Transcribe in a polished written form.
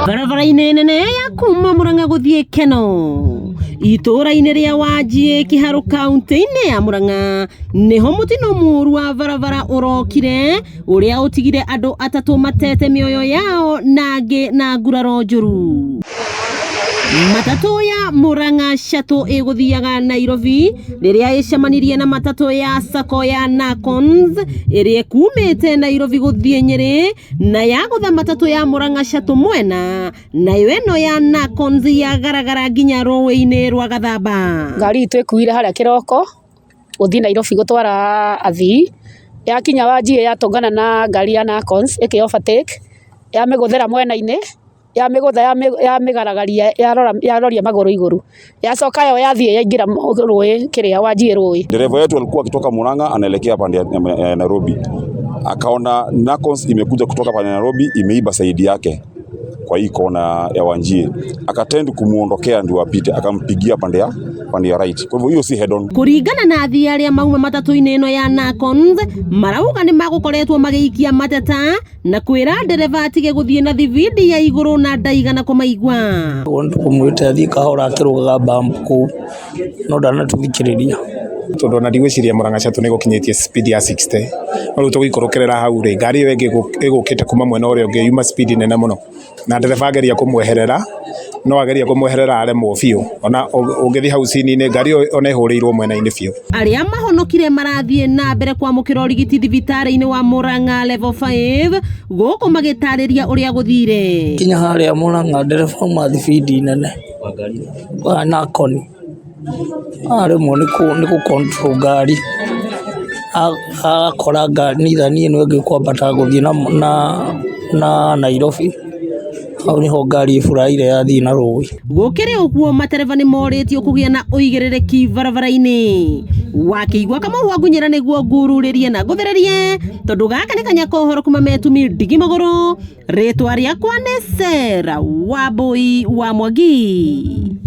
Barabara-inĩ nene ya kuma Murang'a gũthiĩ Keno itũũra-inĩ rĩa Wanjiĩ Kĩharũ kaunti-inĩ ya Murang'a nĩho mũtino mũũru wa barabara ũrokire ũrĩa ũtigire andũ atatũ matete mĩoyo yao na angĩ na nguraro njũru. Matatũ ya Murang'a Shuttle ĩgũthiaga Nairobi rĩrĩa ĩcemanirie na matatũ ya Sacco ya Nakons ĩrĩa ĩkumĩte Nairobi gũthiĩ Nyĩrĩ na yagũtha matatũ ya Murang'a Shuttle mwena nayo ĩno ya Nakons yagaragara nginya rũĩ-inĩ rwa Gathamba. Ngari itũ ĩkuire harĩa kĩroko gũthiĩ Nairobi gũtwara athii, yakinya Wanjiĩ yatũngana na ngari ya Nakons ĩkĩ overtake, yamĩgũthĩra mwena-inĩ, yamĩgũtha yamĩgaragaria yaroria magũrũ igũrũ, yacoka yo yathiĩ yaingĩra rũĩ kĩrĩa Wanjiĩ rũĩ. Dereva wetu alikuwa akitoka Murang'a anaelekea pande ya Nairobi, akaona Nakons imekuja kutoka pande ya Nairobi, imeiba side yake kwa hii kona ya Wanjie, akatend kumuondokea ndio apite, akampigia pande ya right. Kwa hivyo hiyo si head on. Kũringana na athii arĩa mauma matatũ-inĩ ĩno ya Nakons marauga nĩ magũkoretwo magĩikia mateta na kwĩra ndereba atige gũthiĩ na thibindi ya igũrũ na ndaigana kũmaigua. Tũkũmwĩte athiĩ kahora akĩrũgaga bump kũu no ndanatũthikĩrĩria. Tondũ ona ndigwĩciria Murang'a Shuttle nĩ ĩgũkinyĩtie speed ya 60, no rĩu tũgũikũrũkĩrĩra hau rĩ, ngari ĩyo ĩngĩ ĩgũkĩte kuma mwena ũrĩa ũngĩ yuma speed nene mũno, na ndereba ageria kũmweherera, no ageria kũmweherera aremwo biũ, ona ũngĩthiĩ hau cini-inĩ ngari ĩyo ona ĩhũrĩirwo mwena-inĩ biũ. Arĩa mahonokire marathiĩ na mbere kwamũkĩra ũrigiti thibitarĩ-inĩ wa Murang'a Level 5 gũkũ magĩtarĩria ũrĩa gũthire. Kinya harĩa Murang'a ndereba auma thibindi nene wa Nakoni aremwo nĩ gũ control ngari, akora ngari nithani ĩno ĩngĩ ĩkwambata gũthiĩ na Nairobi, hau nĩho ngari ĩburaire yathiĩ na rũĩ. Gũkĩrĩ ũguo matereba nĩ morĩtio kũgĩa na ũigĩrĩrĩki barabara-inĩ. Wakĩigua Kamau wa Ngunyĩra nĩguo ngururĩrie na ngũthererie tondũ gaka nĩ kanya ka ũhoro kuma Metumi ndigi magũrũ. Rĩtwa rĩakwa nĩ Sarah Wambui wa Mwangi.